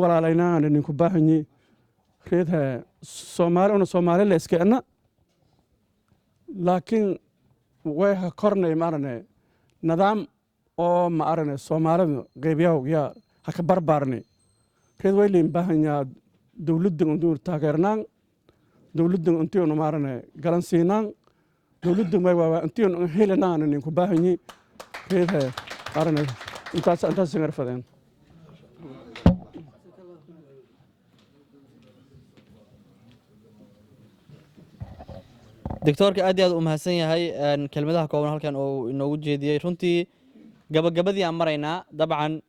Walaalaynaan ninku baahanyi reedha Soomaali una Soomaali la iska ena, laakiin way ha kornay, ma arane, nidaam oo, ma arane, Soomaalidu qeybiyaha yaa ha ka barbaarnay. Reed way liin baahanyaa dowladdan intuunu taageernaan, dowladdan intiinu, ma arane, galan siinaan, dowladdan way waa intiinu helanaan ninku baahanyi. Reedha arane intaas singar fadeen. Doctoorka aad iyo aad u mahadsan yahay kelmadaha kooban halkan oo inoogu jeediyey. Runtii gabagabadii aan maraynaa. Dabcan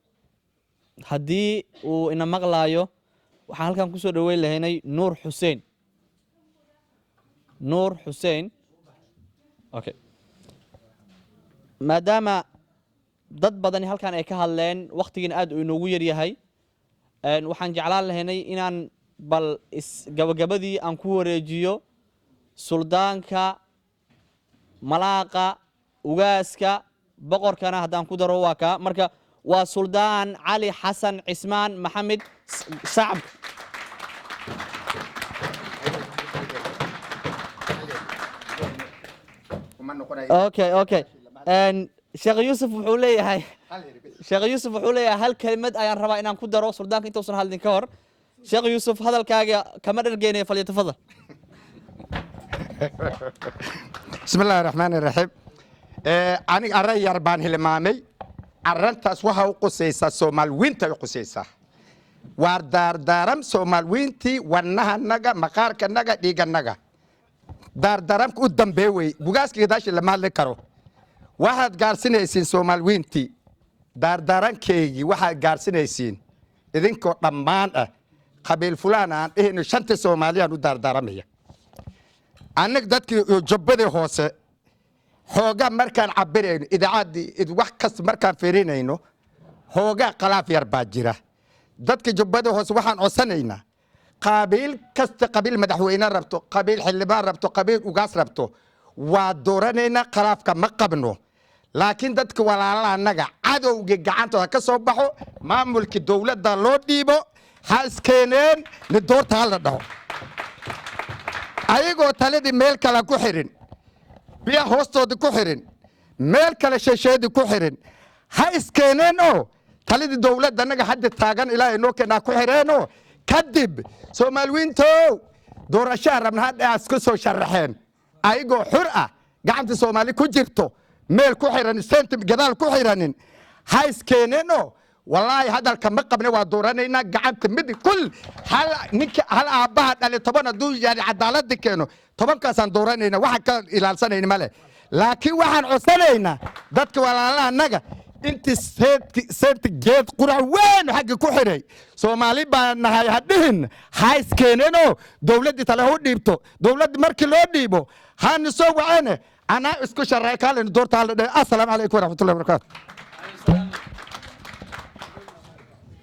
haddii uu ina maqlaayo, waxaan halkan kusoo dhoweyn lahaynay Nuur Xuseen. Nuur Xuseen, okay. Maadaama dad badani halkan ay ka hadleen, wakhtigiina aad uu inoogu yaryahay, waxaan jeclaan lahaynay inaan bal is gabagabadii aan ku wareejiyo suldaanka, malaaqa, ugaaska, boqorkana haddaan ku daro waa kaa. Marka waa Suldaan Cali Xasan Cismaan Maxamed Sacabka. Okay, Sheekh Yuusuf wuxuu leeyahay hal kelimad ayaan rabaa inaan ku daro suldaanka intuusan hadlin ka hor. Sheekh Yuusuf, hadalkaaga kama dhargeynaya, falyatafadal. Bismi illaahi raxmaani raxiim. Aniga arran yar baan hilmaamay. Arrantaas waxa u qusaysaa Soomaalwiinta u qusaysaa. Waar daardaaram Soomaalwiintii, wadnahanaga, maqaarkanaga, dhiiganaga, daardaaramka u dambee wey. Bugaaska gadaashi lama hadli karo. Waxaad gaarsinaysiin Soomaalwiintii daardarankeygii, waxaad gaarsinaysiin idinkoo dhammaan ah. Qabiil fulaan aan dhihino, shanta Soomaaliyaan u daardaaramaya. Annaga dadkii jubbadii hoose xoogaa markaan cabirayno, idaacaddii wax kasta markaan fiirinayno, xoogaa khalaaf yar baa jira. Dadka jubbada hoose waxaan codsanaynaa, qabiil kasta, qabiil madaxweyne rabto, qabiil xildhibaan rabto, qabiil ugaas rabto, waa dooranaynaa, khalaafka ma qabno. Laakiin dadka walaalaha annaga cadowga gacantooda ka soo baxo, maamulkii dowladda loo dhiibo, ha iskeeneen ni doorta ha la dhaho, ayagoo taladii meel kale ku xirin, biya hoostooda ku xirin, meel kale shesheedii ku xirin, ha iskeeneen oo taladii dowladda annaga hadda taagan Ilaahay noo keenaa ku xireenoo kadib Soomaaliwiintow doorashaha rabna hadhaas ku soo sharaxeen, ayagoo xur ah, gacanta Soomaali ku jirto, meel ku xiran, senti gadaal ku xiranin, ha iskeeneen oo wallaahi hadalka ma qabne, waa dooranaynaa. Gacanta mid kul hal ninka hal aabbaha dhale 10 hadduu yani cadaaladda keeno, 10-kaasaan dooranayna, waxa ka ilaalsanayna male. Laakiin waxaan codsanaynaa dadka walaalaha annaga intii seenti geed qurac weyn xagga ku xiray Soomaali baa nahay ha dhihin, ha iskeeneenoo dowladdii tale ha u dhiibto. Dowladda markii loo dhiibo hana soo waceene, anaa isku sharray, kaalin doorta hala dhahe. Assalaamu calaykum waraxmatullahi wabarakaatu.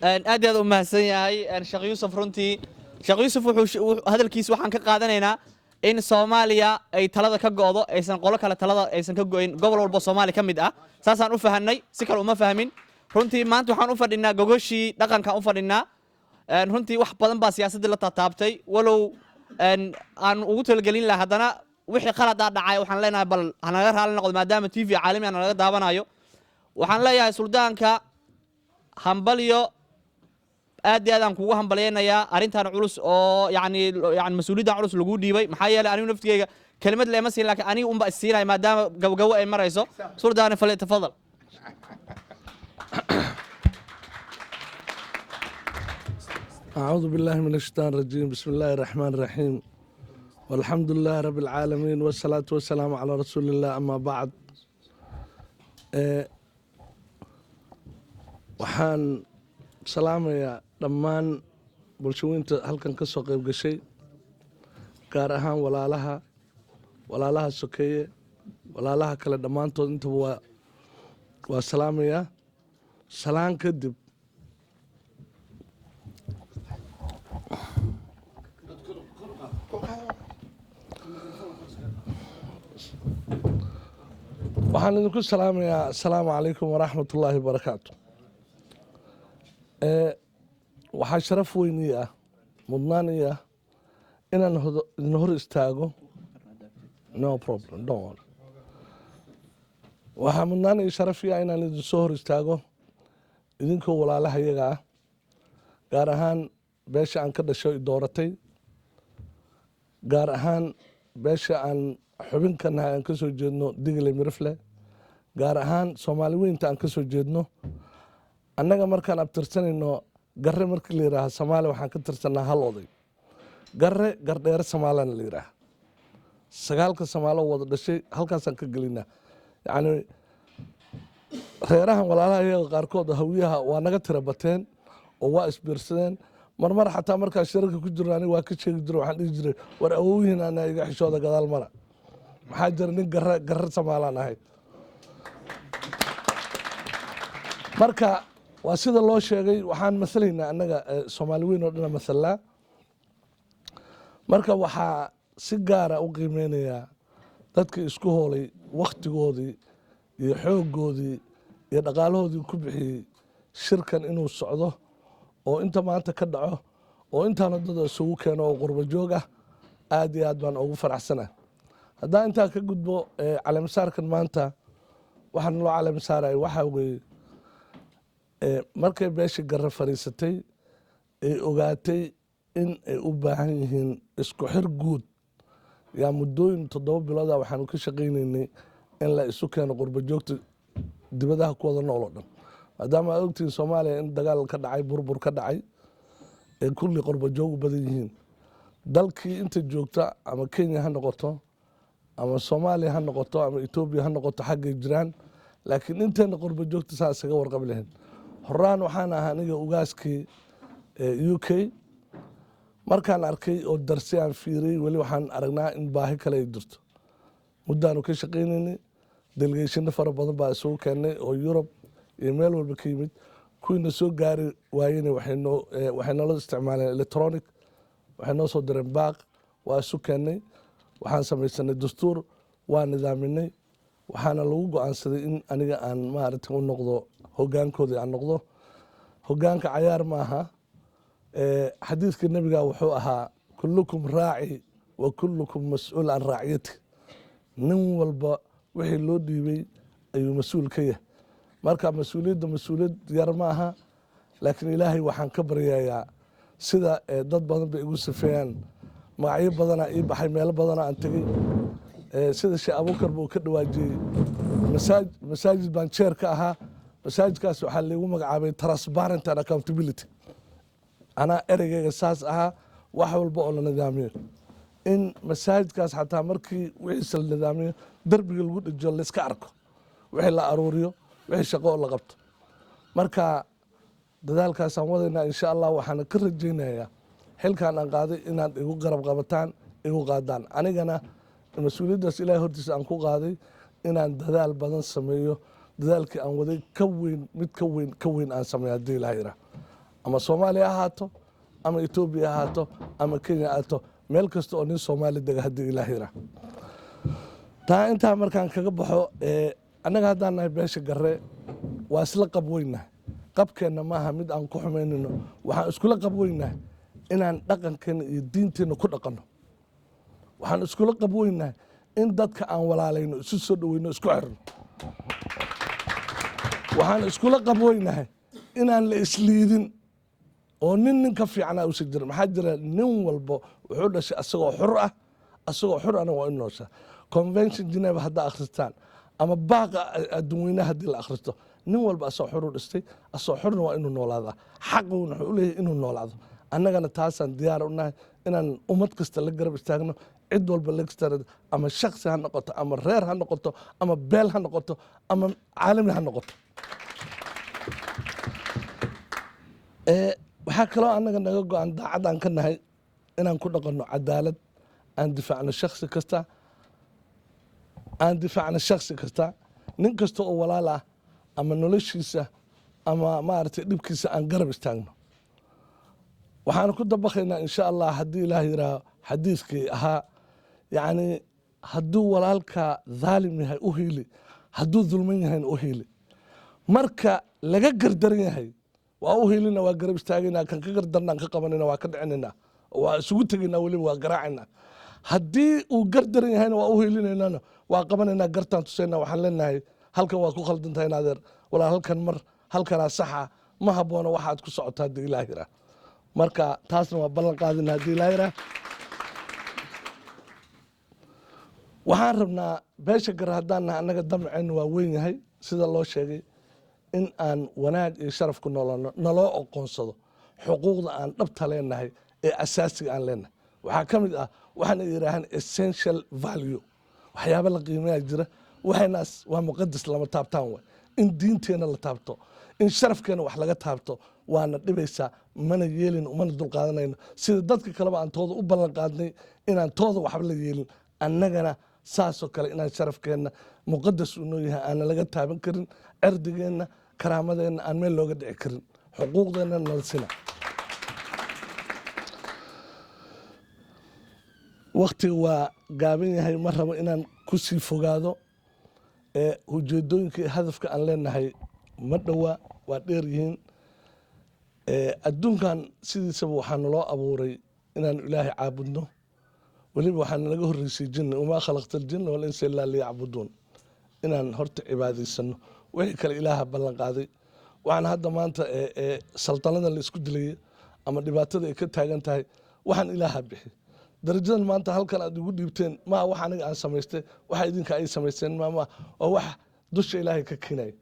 Aad iyo aad u mahadsan yahay Sheekh Yuusuf. Runtii Sheekh Yuusuf wuxuu hadalkiisa waxaan ka qaadanaynaa in Soomaaliya ay talada ka go'do, aysan qolo kale talada aysan ka go'in, gobol walbo Soomaaliya ka mid ah. Saasaan u fahanay, si kale uma fahmin. Runtii maanta waxaan u fadhinaa gogoshii dhaqankaan u fadhinaa. Runtii wax badan baa siyaasaddii la taataabtay, walow aan ugu talagelin laha, haddana wixii khaladaa dhacay waxaan leenahay bal hanaga raali noqdo, maadaama TV caalami aan nalaga daawanayo. Waxaan leeyahay suldaanka hambalyo, aad iyo aad aan kugu hambalyaynayaa arrintan culus oo yani mas-uuliyaddan culus lagu dhiibay. Maxaa yeelay anigu naftigeyga kelimad leema siin, laakiin aniga unba isiinaya maadaama gabagabo ay marayso. Suldaane, fali tafadal. أعوذ بالله من الشيطان الرجيم، بسم الله الرحمن الرحيم، والحمد لله رب العالمين، والصلاة والسلام على رسول الله، أما بعد. Waxaan salaamayaa dhammaan bulshooyinta halkan ka soo qayb gashay, gaar ahaan walaalaha sokeeye, walaalaha kale, dhammaantood intaba waa salaamayaa. Salaan kadib, waxaan idinku salaamayaa assalaamu calaykum waraxmat ullaahi wabarakaatu. Waxaa sharaf weyn ii ah, mudnaan ii ah, inaan idin hor istaago. No problem, don't worry. Waxaa mudnaan ii sharaf ii ah inaan idin soo hor istaago idinkoo walaalahayaga ah, gaar ahaan beesha aan ka dhashay i dooratay, gaar ahaan beesha aan xubin ka nahay, aan ka soo jeedno Digle Mirifle, gaar ahaan Soomaali weynta aan ka soo jeedno. Annaga markaan abtirsanayno, Garre markii la yidhaaha Soomaaliya, waxaan ka tirsanaa hal oday, Garre Gardheere Somaalana la yidhaaha. Sagaalka Soomaalo wada dhashay halkaasaan ka gelinaa. Yacni reerahan walaalaha iyaga qaarkood, Hawiyaha, waa naga tira bateen oo waa isbiirsadeen. Marmar xataa markaa shirarka ku jirno, aniga waa ka sheegi jiray. Waxaan dhihi jiray, "War awowyihiin anaa iga xishooda, gadaal mara." Maxaa jira? Nin Garre Garre Somaalaan ahay. Marka waa sida loo sheegay, waxaan masalaynaa annaga Soomaali weyn oo dhana masalaa. Marka waxaa si gaara u qiimeynayaa dadka isku hoolay, wakhtigoodii iyo xooggoodii iyo dhaqaalahoodii ku bixiyey shirkan inuu socdo oo inta maanta ka dhaco oo intaana dad isugu keeno oo qurbo joog ah. Aad iyo aad baan ugu faraxsanahay. Haddaan intaa ka gudbo, caleemasaarkan maanta waxaan loo caleemasaaraya waxaa weeye, markay beeshii Garre fadhiisatay ay ogaatay in ay u baahan yihiin isku xir guud, yaa muddooyin 7 bilooda waxaanu ka shaqaynaynay in la isu keeno qurbo joogta dibadaha ku wada nool oo dhan, maadaama aad ogtihiin Soomaaliya in dagaal ka dhacay, burbur ka dhacay, ay kulli qurbo joog u badan yihiin. Dalkii inta joogta, ama Kenya ha noqoto, ama Soomaaliya ha noqoto, ama Etoobiya ha noqoto, xaggay jiraan, laakiin inteena qurbo joogta saa isaga warqabi lahayn. Horaan waxaan ahaa aniga ugaaskii UK. Markaan arkay oo darsi aan fiiriyey, weli waxaan aragnaa in baahi kale ay jirto. Muddaanu ka shaqaynaynay, delegation-no fara badan baa isugu keennay oo Yurub iyo meel walba ka yimid. Kuwiina soo gaari waayena waxay noola isticmaaleen electronic, waxay noo soo direen baaq. Waa isu keennay, waxaan samaysanay dastuur, waa nidaaminay, waxaana lagu go-aansaday in aniga aan maaragtay u noqdo hoggaankoodii, aan noqdo hoggaanka. Cayaar maaha. Xadiidka nebiga wuxuu ahaa, "كلكم راع وكلكم مسؤول عن رعيته." Nin walba wixii loo dhiibay ayuu mas-uul ka yahay. Marka mas-uuliyadda mas-uuliyad yar ma aha, laakiin Ilaahay waxaan ka baryayaa sida dad badan bay igu sifeeyaan, magacyo badanaa ii baxay, meelo badanaa aan tegey. Sida Sheekh Abuukar buu ka dhawaajiyey, masaajid baan chair ka ahaa. Masaajidkaas waxaa laygu magacaabay transparent and accountability. Anaa ereygayga saas ahaa. Wax walba oo la nidaamiyo, in masaajidkaas xataa markii wixiisa la nidaamiyo, derbiga lagu dhejiyo, layska arko wixii la aruuriyo, wixii shaqo oo la qabto. Marka dadaalkaasaan wadaynaa, insha Allah. Waxaana ka rajaynayaa xilkan aan qaaday inaad igu garab qabataan, igu qaadaan. Anigana mas-uuliyaddaas Ilahay hortiisa aan ku qaaday inaan dadaal badan sameeyo, dadaalkii aan waday ka weyn, mid ka weyn, ka weyn aan sameeyo, haddii Ilahay yidhaah, ama Soomaaliya ha ahaato, ama Etoobiya ha ahaato, ama Kenya ha ahaato, meel kasta oo nin Soomaali dega, haddii Ilaah yidhaah. Taa intaa markaan kaga baxo, annaga haddaan nahay beesha Garre, waa isla qab weynahay. Qabkeenna maaha mid aan ku xumaynayno. Waxaan iskula qab weynahay inaan dhaqankeena iyo diinteenna ku dhaqanno. Waxaan iskula qab weynahay in dadka aan walaalayno, isu soo dhoweyno, isku xirno. Waxaan iskula qab weynahay inaan la isliidin oo nin nin ka fiicnaa usan jirin. Maxaa jira? Nin walba wuxuu dhashay asagoo xur ah, asagoo xur ana waa in noosha. Convention Geneva haddaa akhristaan ama baaqa adduunweynaha haddii la akhristo, nin walba asagoo xuru dhistay, asagoo xurna waa inuu noolaadaa. Xaquna wuxuu u leeyahay inuu noolaado. Annagana taasaan diyaar u nahay, inaan ummad kasta la garab istaagno, cid walba la istaagno, ama shaksi ha noqoto, ama reer ha noqoto, ama beel ha noqoto, ama caalami ha noqoto. Waxaa kaloo annaga naga go-an, daacad aan ka nahay, inaan ku dhaqanno cadaalad, aan difaacno shaksi kasta, aan difaacno shaksi kasta, nin kasta oo walaal ah, ama noloshiisa ama maaragtay dhibkiisa aan garab istaagno. Waxaan ku dabaqaynaa, insha Allah, haddii Ilaah yidhaaho, xadiiskii ahaa, yacni hadduu walaalka dhaalim yahay u hiili, hadduu dulman yahayna u hiili, marka laga gardaran yahay. Waa u helina, waa garab istaagaynaa. Kan ka gardarnaan ka qabanayna, waa ka dhicinayna, waa isugu tegaynaa, weliba waa garaacaynaa. Haddii uu gardaran yahayna waa u helinaynana, waa qabanaynaa, gartaan tusayna. Waxaan leenahay, halkan waa ku khaldantahay in adeer, walaa halkan mar halkanaa saxa, ma habboona waxaad ku socotaa, haddii Ilaah yiraa. Marka taasna waa ballan qaadina, haddii Ilaah yiraa. Waxaan rabnaa beesha Gare haddaan nahay, annaga damceennu waa weyn yahay, sida loo sheegay, in aan wanaag iyo sharaf ku noolano, naloo aqoonsado xuquuqda aan dhabta leenahay ee asaasiga aan leenahay. Waxaa ka mid ah waxaana yidhaahaan essential value, waxyaaba la qiimeeyaa jira. Waxaynaas waa muqadas, lama taabtaan way. In diinteenna la taabto, in sharafkeena wax laga taabto, waana dhibaysaa, mana yeelin, mana dulqaadanayno. Sida dadka kaleba aan tooda u ballan qaadnay inaan tooda waxba la yeelin, annagana saasoo kale inaan sharafkeenna muqadas uu noo yahay, aanan laga taaban karin, cirdigeenna, karaamadeenna aan meel looga dhici karin, xuquuqdeenna nala sina. Waktiga waa gaaban yahay, ma rabo inaan ku sii fogaado. Ee ujeedooyinka iyo hadafka aan leenahay ma dhowa, waa dheer yihiin. Adduunkan sidiisaba waxaa naloo abuuray inaanu Ilaahay caabudno. Weliba waxaa nalaga horreysay jinni: وما خلقت الجن والإنس إلا ليعبدون. Inaan horta cibaadaysano, wixii kale Ilaaha ballan qaaday. Waxaan hadda maanta ee saltanada la isku dilayay ama dhibaatada ay ka taagan tahay, waxaan Ilaaha bixi. Darajadan maanta halkan aad igu dhiibteen maa wax aniga aan samaystay, waxa idinka ay samaysteen maa, waa wax dusha Ilaahay ka keenaya.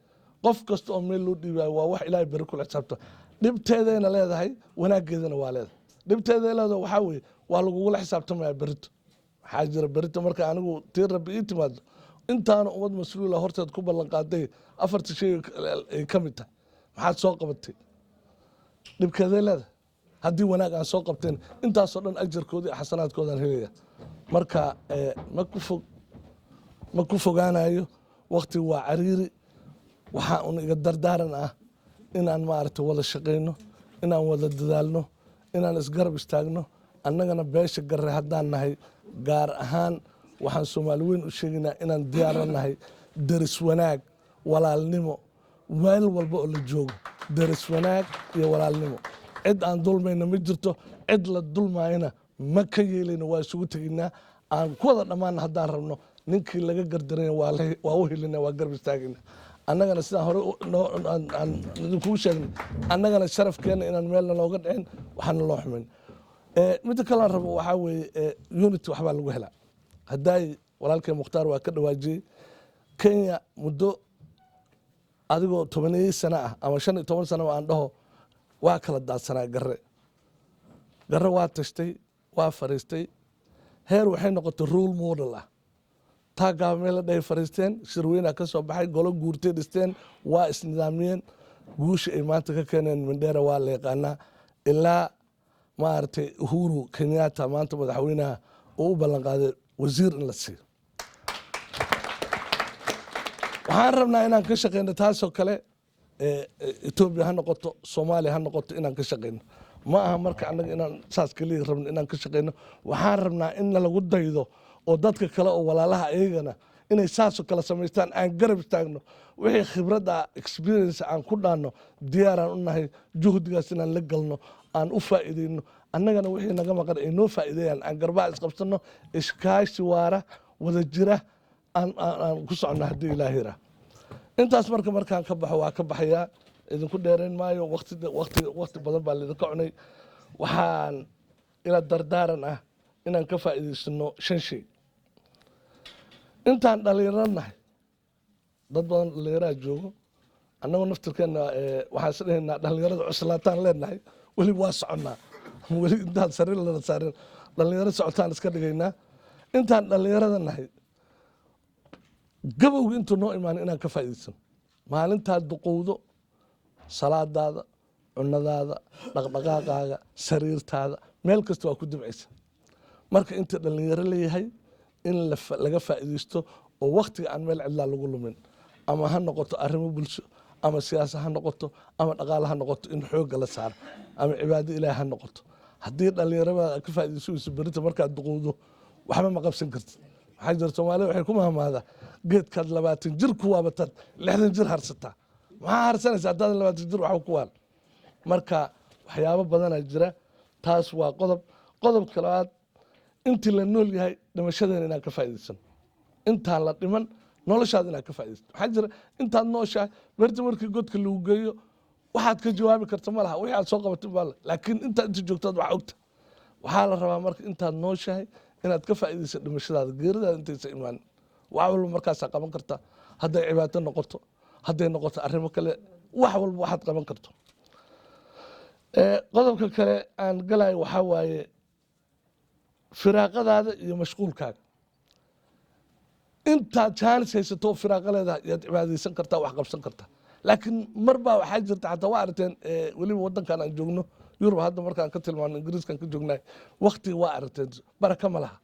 Qof kasta oo meel loo dhiibayo waa wax Ilaahay beri kula xisaabta. Dhibteedayna leedahay, wanaaggeedana waa leedahay. Dhibteeday leedahay waxaa weeye waa lagugula xisaabtamaya berito. Waxaa jira berito marka anigu tii Rabbi ii timaado, intaana ummad mas-uula horteed ku ballan qaaday, afarta shay ay ka mid tahay: maxaad soo qabatay? Dhibkeeday leedahay. Haddii wanaag aan soo qabteen, intaasoo dhan ajarkoodii iyo xasanaadkoodaan helaya. Marka ma ku fogaanayo, wakti waa cariiri. Waxaa un iga dardaaran ah inaan maaragtay wada shaqayno, inaan wada dadaalno, inaan isgarab istaagno. Annagana beesha Garre haddaan nahay, gaar ahaan waxaan Soomaali weyn u sheegaynaa inaan diyaaro nahay deris wanaag, walaalnimo, meel walba oo la joogo, deris wanaag iyo walaalnimo. Cid aan dulmayna ma jirto, cid la dulmaayana ma ka yeelayno. Waa isugu tegaynaa, aan ku wada dhammaana haddaan rabno. Ninkii laga gardaranya waa u helina, waa garab istaagayna. Annagana sidaan hore aan idinkugu sheegnay, annagana sharafkeenna inaan meelna looga dhicin, waxaana loo xumayn. Midda kale aan rabo waxaa weeye unity waxbaa lagu helaa. Haddaay walaalkay Mukhtaar waa ka dhawaajiyey, Kenya muddo adigoo 10 sano ah ama 15 sano aan dhaho waa kala daadsanaa Garre. Garre waa tashtay, waa fariistay, heer waxay noqotay role model ah. Taagaaba meel la dhahay fariisteen, shirweynaa ka soo baxay, golo guurtay dhisteen, waa isnidaamiyeen. Guusha ay maanta ka keeneen Mandheera waa la yaqaanaa, ilaa maaragtay Uhuru Kenyatta maanta madaxweynaha uu u ballan qaaday wasiir in la siiyo. Waxaan rabnaa inaan ka shaqeyno taasoo kale, Etoobiya ha noqoto, Soomaaliya ha noqoto, inaan ka shaqeyno. Ma aha marka annaga inaan saas keliya rabno inaan ka shaqeyno. Waxaan rabnaa in lagu daydo oo dadka kale oo walaalaha iyagana inay saasoo kale samaystaan, aan garab istaagno. Wixii khibradda, experience aan ku dhaanno, diyaaraan u nahay juhdigaas inaan la galno, aan u faa'iideyno. Annagana wixii naga maqan ay noo faa'iideeyaan, aan garbaha isqabsano, iskaashi waara wada jira aan ku soconno, haddii Ilaahi yiraa. Intaas marka markaan ka baxo, waa ka baxayaa, idinku dheerayn maayo. Waqti badan baa laidinka cunay. Waxaan ila dardaaran ah inaan ka faa'iidaysano shan shay intaan dhalinyaro nahay. Dad badan dhallinyaraha joogo, annagoo naftirkeenna waxaan is dhahaynaa dhallinyarada cuslaataan leenahay. Weli waa soconnaa, weli intaan sariir lana saarin dhallinyaro socotaan iska dhigaynaa. Intaan dhallinyarada nahay, gabowga intuu noo imaano inaan ka faa'iidaysano. Maalintaad duqowdo, salaadaada, cunadaada, dhaqdhaqaaqaaga, sariirtaada, meel kasta waa ku dibcaysa. Marka inta dhallinyaro leeyahay in laga faa'iidaysto oo waktiga aan meel cidlaa lagu lumin, ama ha noqoto arrimo bulsho, ama siyaasa ha noqoto, ama dhaqaale ha noqoto, in xoogga la saaro, ama cibaado Ilaah ha noqoto. Haddii dhallinyarada aad ka faa'iidayso, berita markaad duqowdo waxba ma qabsan kartid. Maxaa jira, Soomaalida waxay ku mahmaadaa: geedkaad 20 jir ku waabataad 60 jir harsataa. Maxaa harsanaysa haddaadan 20 jir waxba ku waal? Marka waxyaabo badanaa jira. Taas waa qodob. Qodobka labaad, intii la nool yahay dhimashadeena inaan ka faa'iidaysano, intaan la dhiman noloshaada inaad ka faa'iidaysato. Waxaa jira intaad nooshahay, berta markii godka lagu geeyo waxaad ka jawaabi karta ma laha, wixii aad soo qabatay baa laakiin intaad inta joogtaad wax ogta. Waxaa la rabaa marka intaad nooshahay inaad ka faa'iidaysa dhimashadaada, geeridaada intaysa imaanin. Wax walba markaasaa qaban karta, hadday cibaado noqoto, hadday noqoto arrimo kale, wax walba waxaad qaban karto. Qodobka kale aan galayo waxaa waaye firaaqadaada iyo mashquulkaaga. Intaad jaanis haysato oo firaaqo leedahay yaad cibaadaysan kartaa, wax qabsan kartaa. Laakiin mar baa waxaa jirta, xataa waa aragteen, weliba wadankan aan joogno Yurub hadda markaan ka tilmaano Ingiriiskan ka joognahay, waktiga waa aragteen baraka ma laha.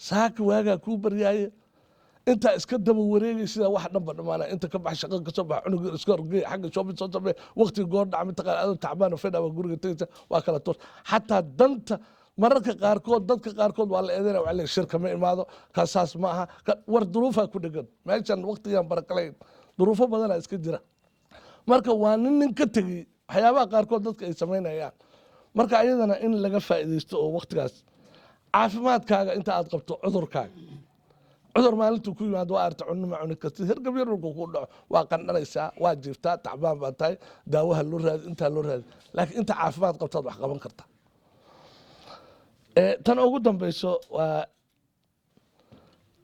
Saaka waagaa kuu baryaaye intaa iska daba wareegay sidaa wax dhanba dhamaana, inta ka bax, shaqada kasoo bax, cunug iska horgeey, xagga shopping soo samee, waqtiga goor dhaca mataqaan, adoo tacbaan oo fedha baa guriga tegaysa, waa kala toos. Xataa danta mararka qaarkood dadka qaarkood waa la eedeynaya, waa la shirka ma imaado, kaasaas ma aha. War duruufaa ku dhegan meeshan, waqtigaan barakalayn, duruufo badanaa iska jira. Marka waa nin ka tegey waxyaabaha qaarkood dadka ay samaynayaan. Marka ayadana in laga faa'iidaysto oo waqtigaas caafimaadkaaga inta aad qabto. Cudurkaaga, cudur maalintuu ku yimaado waa arta, cunno ma cuni kartid, hergab yar markuu ku dhaco waa qandhanaysaa, waa jiiftaa, tacbaan baa tahay, daawaha loo raadi, intaa loo raadi. Laakiin inta caafimaad qabtaad wax qaban kartaa. Tan ugu dambayso waa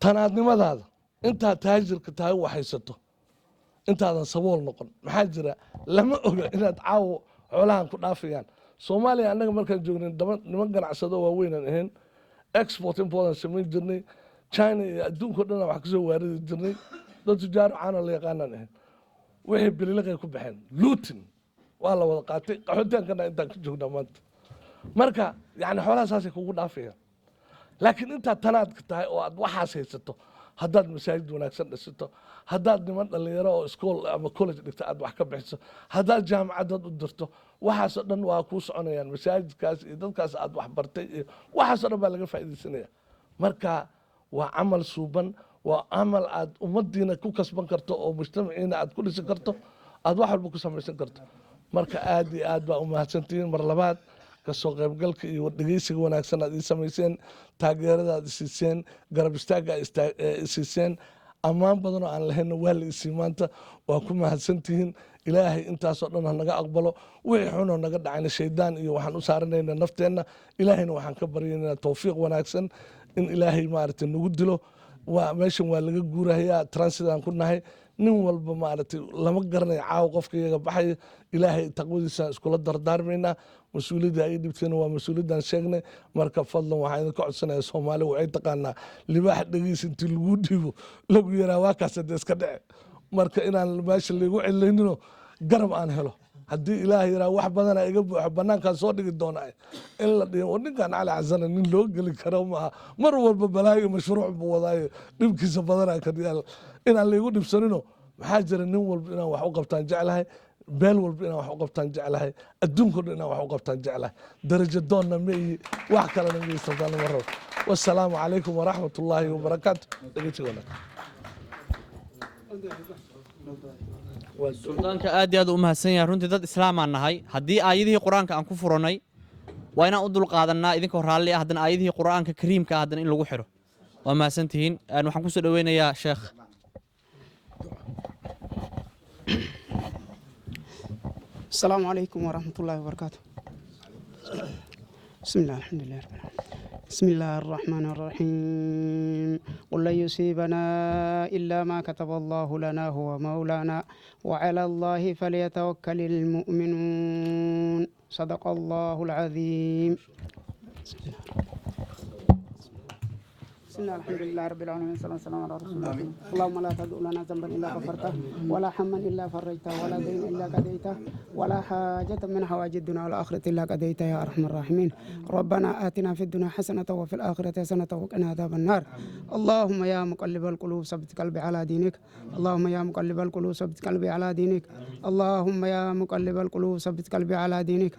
tanaadnimadaada. Intaad taajirka tahay waxaysato, intaadan sabool noqon. Maxaa jira, lama oga inaad caawo xoolahan ku dhaafayaan. Soomaaliya annaga markaan joognay niman ganacsado waaweynaan ahayn, export import aan samayn jirnay, China iyo adduunka o dhan wax kasoo waaridi jirnay, dad tujaaro caano la yaqaanaan ahayn. Wixii bililiqay ku baxeen, looting waa la wada qaatay, qaxootaankana intaan ka joognaa maanta. Marka yani xoolaha saasay kugu dhaafayaan. Laakiin intaad tanaadka tahay oo aad waxaas haysato, haddaad masaajid wanaagsan dhisato, haddaad niman dhalinyaro oo school ama college dhigto aad wax ka bixiso, haddaad jaamacadad u dirto, waxaasoo dhan waa kuu soconayaan. Masaajidkaas iyo dadkaas aad wax bartay iyo waxaasoo dhan baa laga faa'iidaysanaya. Marka waa camal suuban, waa camal aad ummadiina ku kasban karto oo mujtamaciina aad ku dhisi karto, aad wax walba ku samaysan karto. Marka aad iyo aad baa u mahadsantihiin mar labaad kasoo qaybgalka iyo dhegeysiga wanaagsan aad ii samayseen, taageerada aad isiiseen, garab istaagga aad isiiseen. Ammaan badan oo aan lahayna waa la isii maanta, waa ku mahadsantihiin. Ilaahay intaasoo dhan ha naga aqbalo. Wixii xunoo naga dhacayna shaydaan iyo waxaan u saaranayna nafteenna. Ilaahayna waxaan ka baryaynaa towfiiq wanaagsan in Ilaahay maaragtay nagu dilo. Waa meeshan waa laga guurahayaa, transit aan ku nahay. Nin walba maaragtay lama garanayo caawa qofka iyaga baxaya. Ilaahay taqwadiisaan iskula dardaarmaynaa. Mas-uuliyadda ay dhibteena waa mas-uuliyaddan sheegnay. Marka fadlan waxaan idinka codsanaya, Soomaali waxay taqaanaa libaax dhegiis intii lagu dhiibo lagu yaraa waa kaas hadee iska dhece. Marka inaan meesha laigu celinino, garab aan helo, haddii Ilaah yaraa wax badana iga buuxo banaankaan soo dhigi doonaa in la dhiho war ninkan Cali Xasana nin loo geli karo maaha, mar walba balaayo mashruuc buu wadaayo, dhibkiisa badanaa kan yaal, inaan laigu dhibsanino. Maxaa jira, nin walba inaan wax u qabtaan jeclahay, beel walba inaan wax u qabtaan jeclahay, adduunka o dhan inaan wax u qabtaan jeclahay. Darajo doonna ma ihi, wax kalena ma ihi, ma rabo. Wasalaamu calaykum waraxmat ullaahi wabarakaatu. Dhegeysi wanaagsan. Suldaanka aad iyo aad u mahadsan yahay. Runtii dad islaamaan nahay, haddii aayadihii Qur-aanka aan ku furanay waa inaan u dulqaadanaa idinkoo raalli ah. Haddana aayadihii Qur-aanka kariimka ah haddana in lagu xidho. Waa mahadsantihiin. Waxaan kusoo dhaweynayaa sheekh. السلام عليكم ورحمة الله وبركاته. بسم الله، الحمد لله رب العالمين. بسم الله الرحمن الرحيم. قل لن يصيبنا إلا ما كتب الله لنا هو مولانا وعلى الله فليتوكل المؤمنون. صدق الله العظيم. بسم الله، الحمد لله رب العالمين، والصلاة والسلام على رسول الله. اللهم لا تدع لنا ذنبا إلا غفرته، ولا هما إلا فرجته، ولا دين إلا قضيته، ولا حاجة من حوائج الدنيا والآخرة إلا قضيتها يا أرحم الراحمين. ربنا آتنا في الدنيا حسنة وفي الآخرة حسنة وقنا عذاب النار. اللهم يا مقلب القلوب ثبت قلبي على دينك. اللهم يا مقلب القلوب ثبت قلبي على دينك. اللهم يا مقلب القلوب ثبت قلبي على دينك.